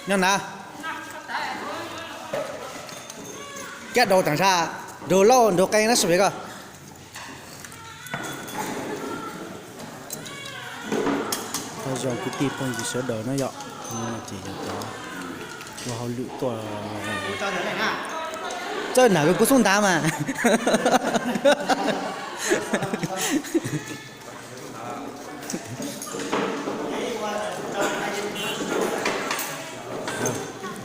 Nyob na, kab daus tag sab, nrug lauj nrug qee na sawv daws ko. Thov zoo kwv tij phooj ywg sawv daws na yom, ces yog cov ua hauj lwm tuaj, txawj nam kawg kuv xub ntav mas.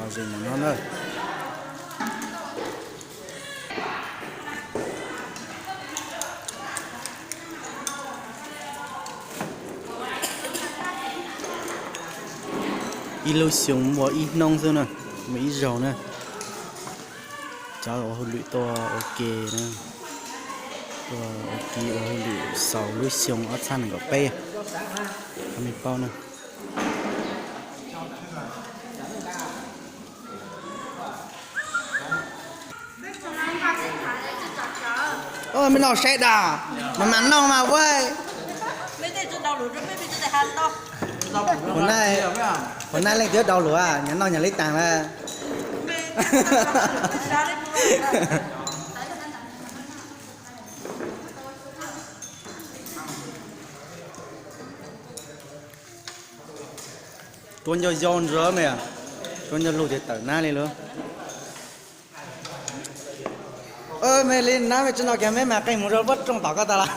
Los zem mus no na. Ib lub xyoo muaj ib hnub xwb na, muaj ib zaug na. Cov ua hauj lwm tuaj ua ke na, tuaj ua ke ua hauj lwm xaus lub xyoo ob txhiab nees nkaum peb, qhov nej paub na. Mej noj saib dab, mas mas noj mas ua. Ua, naj leej twg dau lug, nyav noj nyav li taag lawm. Tuav nco yau ntsuag me, tuav nco lug tias tawm nab li lawm. Me li nab me tsi no kiag me mas qee mus rau vuab rooj tom ko tag lawm.